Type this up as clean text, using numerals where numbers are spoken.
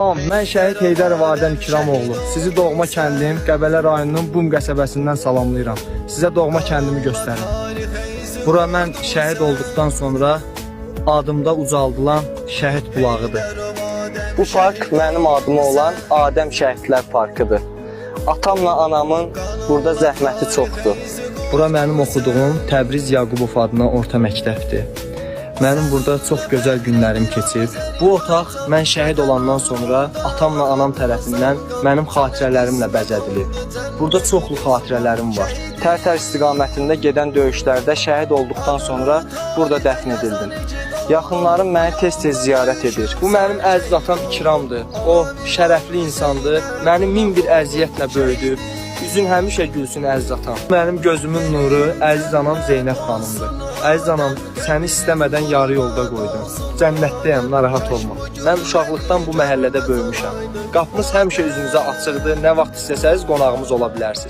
Salam, mən şəhid Heydərov Adəm İkramoğlu. Sizi doğma kəndim Qəbələ rayonunun Bum qəsəbəsindən salamlayıram. Sizə doğma kəndimi göstərim. Bura mən şəhid olduqdan sonra adımda ucaldılan şəhid bulağıdır. Bu park mənim adıma olan Adəm Şəhidlər Parkıdır. Atamla anamın burada zəhməti çoxdur. Bura mənim oxuduğum Təbriz Yaqubov adına orta məktəbdir. Mənim burada çox gözəl günlərim keçib. Bu otaq mən şəhid olandan sonra atamla anam tərəfindən mənim xatirələrimlə bəzədilib. Burada çoxlu xatirələrim var. Tərtər istiqamətində gedən döyüşlərdə şəhid olduqdan sonra burada dəfn edildim. Yaxınlarım məni tez-tez ziyarət edir. Bu mənim əziz atam İkramdır. O şərəfli insandır. Məni min bir əziyyətlə böyüdüb. Üzün həmişə gülsün əziz atam. Mənim gözümün nuru əziz anam Zeynəb xanımdır. Əziz anam, səni istəmədən yarı yolda qoydum. Cənnətdəyəm, narahat olma. Mən uşaqlıqdan bu məhəllədə böyümüşəm. Qapımız həmişə üzünüzə açıqdır. Nə vaxt istəsəniz qonağımız ola bilərsiniz.